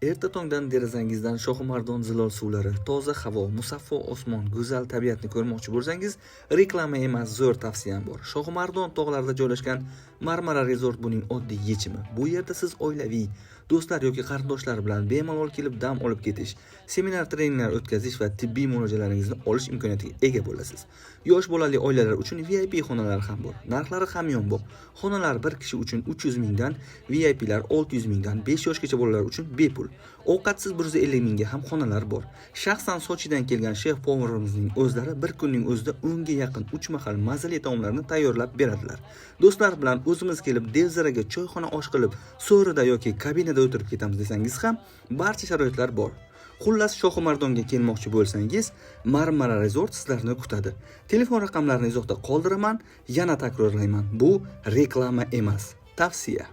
Erta tongdan derazangizdan Shohimardon zilol suvlari, toza havo, musaffo osmon, go'zal tabiatni ko'rmoqchi bo'lsangiz, reklama emas, zo'r tavsiyam bor. Shohimardon tog'larida joylashgan Marmara Resort buning oddiy yechimi. Bu yerda siz oilaviy, do'stlar yoki qarindoshlar bilan bemalol kelib dam olib ketish, seminar treninglar o'tkazish va tibbiy muolajalaringizni olish imkoniyatiga ega bo'lasiz. Yosh bolali oilalar uchun VIP xonalar ham bor. Narxlari hamyonbop. Xonalar bir kishi uchun 300 mingdan, VIPlar 600 mingdan, 5 yoshgacha bolalar uchun bepul. Ovqatsiz 150 mingga ham xonalar bor. Shaxsan Sochidan kelgan шеф повар imizning o'zlari bir kunning o'zida 10 ga yaqin 3 mahal mazali taomlarni tayyorlab beradilar. Do'stlar bilan o'zimiz kelib devzaraga choyxona osh qilib, so'rida yoki kabinada o'tirib ketamiz desangiz ham barcha sharoitlar bor. Xullas, Shohimardonga kelmoqchi bo'lsangiz, Marmara Resort sizlarni kutadi. Telefon raqamlarini izohda qoldiraman, yana takrorlayman. Bu reklama emas, tavsiya.